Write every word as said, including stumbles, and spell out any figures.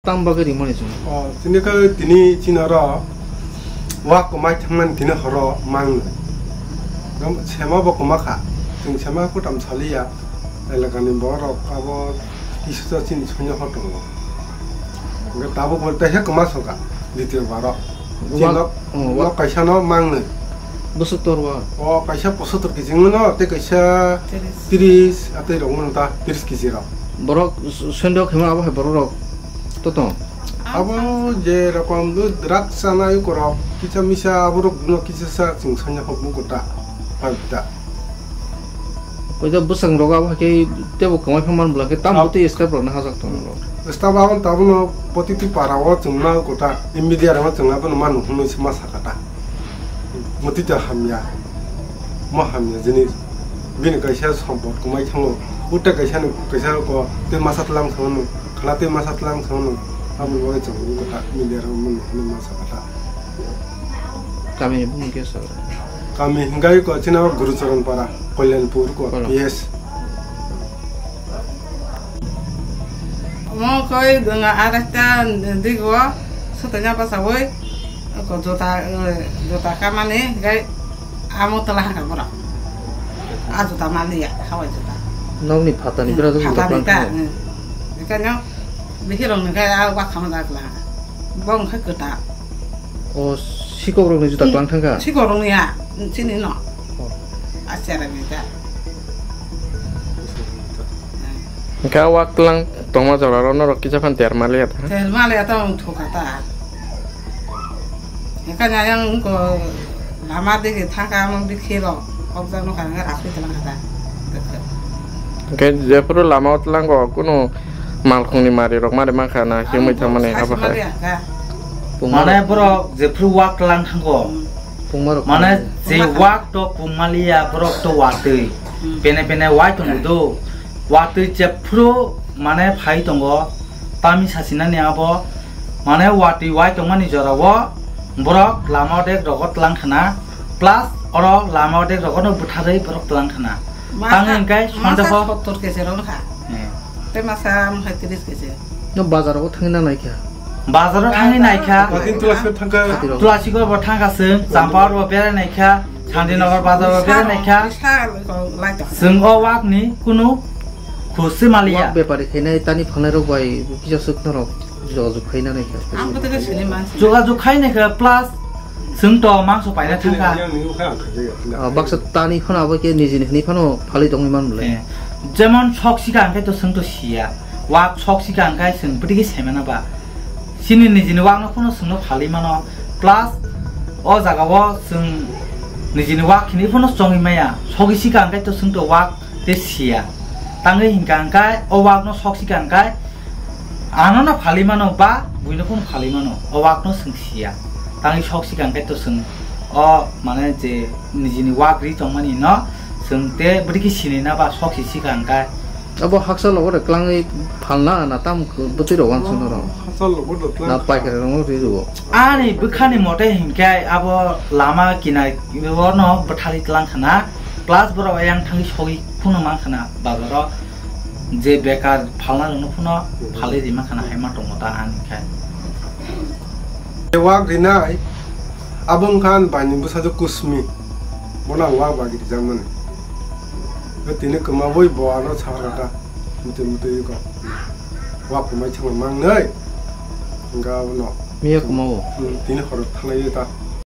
Tam bagwi rimani chwng? O, tini khe tini chini oro wak kwmai thangmani tini horo mangno. Gam-, sema bo kwma kha. Chwng sema kutam saliya. Elakani borok abo kisa chini sonya hor tongo. Hwnkhe tabuk bo teisa kwma soka, ditio baro. Chini wak-, nok, oh, wak-, nok kaisa no mangno. Bwswk tor ba? O kaisa posotor kg no, tei kaisa tris. Tris, atwi rok mano ta tris kg rok. Borok s-, sendok hima abo hai borok rok to tong? Abo je rokom bo drugs chanai korok, kisa misa abo rok no kisa sa chwng sanya hok bo kota, phabita. Koisa bwsang rok abo hai khe tebo kwmai pha man bwla khe tam. Ab- bwtwi step rok no hajak tong rok. Step abo tabuk no poti twi para o chwng na kota, media rok no chwng abono manu hwnwi se ma sakata. Mwtwi ta hamya, mo hamya jinis. Bini kaisa sompot kwmai thango. Uta kaisa no, kaisa ko tei masa tlang thangno, khwla tei masa tlang thangno. Abo bai chwng wngkha ta, media rok mano hwnwi masa kata. Kami ni bumung khe sir? Kami hingkai ko china Gurucharan para, Kalyanpur ko. Kono. P S. Omo koi gwnga aresta digo sotanya basawi ko jota, eh, jota kamani gai amo tola hangka borok. A jota maliya, hawai jota. Nokni phatani. Hmm, bera jota phatani plang ta, thangwi. Hmm. Ikanyo bihirong ni gai a wakhama da kla. Bong khe kwta. O, sikok rokni jota. Hmm. Klang thangka? Sikok rokni ya, chini no. Oh. Achara ni ta. Hwnkhe o wak tlang tongma jora rok norok kisa phan ter maliya ta? Ter maliya ta wng thuka ta. Hwnkhe ayang ko lama digi thangka amang bikhi rok hokjak nokha hwnkhe rasui tlang kha ta. Hwnkhe jephuru lama o tlango kunu malkhungni mari rok mari mankha na himwi thamani abo hai. Maliya kha. Pungma rok. Mane borok jephuru wak tlang thango. Hmm. Pungma rok. Mane je wak to pungmaliya borok to watwi. Hmm. Pene pene wai tongo do. Watwi jephuru mane phai tongo. Tami sasinani abo mane watwi wai tongmani jorao borok lama dek rogo tlang khna. Plus oro lama dek rogo no bwtharwi borok tlang khna. Tangwi hwnkhe masa sondeho. Sottor kg rok kha. Eh. Tei masa mokhe tris kg. No bazar o thangwi na naikha. Bazar o thangwi naikha. Bazar o thangwi naikha. Tulasi gor bo thangkha chwng, Champahor bo berai naikha, Santinagar bazar bo berai naikha. Chwng o wak ni kunu khus se maliya. Wak bepari khainai tani phangnai rok bai kisa swk norok jogajog khaina naikha. Ang bo tei sini mansi. Jogajog khai naikha plus chwng to mangso paina thangkha. Ah, baksa tani phano abo khe nijini hwnwi phano phalwi tongwi man bwlai. Eh, jemon sok sika hwnkhe to chwng to siya. Wak sok sika hwnkhe chwng bwtwi khe saimano ba. Chini nijini wak no phano chwng no phalwi mano. Plus o jaga o chwng nijini wak hwnwi phano chongwi maya. Sogwi sika hwnkhe to chwng to wak tei siya. Tangwi hinkha hwnkhe o wak no sok sika hwnkhe ano no phalwi mano ba buino phano phalwi mano, o wak no chwng siya. Tangwi sok sika hwnkhe to chwng o mane je nijini wak ri tongmani no chwng te bwtwi khe sinina ba sok si sika hwnkhe. Abo haksa logo de klangwi phalna na tam bwtwi rok wansuk norok. Haksa logo de klang. Na paikari rok ri rwo. Ani bwkhani mote hinkhe abo lama kinai o no bwtharwi tlang khna, plus borok ayang thangwi sogwi phano mang khna bazaro. Je bekar phalna rwno phano phalwi rima khana hai ma tongo ta ani khai. Wak rinai abo wngkha ani baini bwsajwk Kusmi. Bono ang wak bagwi rijakmani. Tini kwmawi bo ano sakha ta. Mutwi mutwi ko. Wak kwmai thangma mangnai. Hwnkha abono. Miya kwmawo? Hmm, tini horo thanglaiwi ta.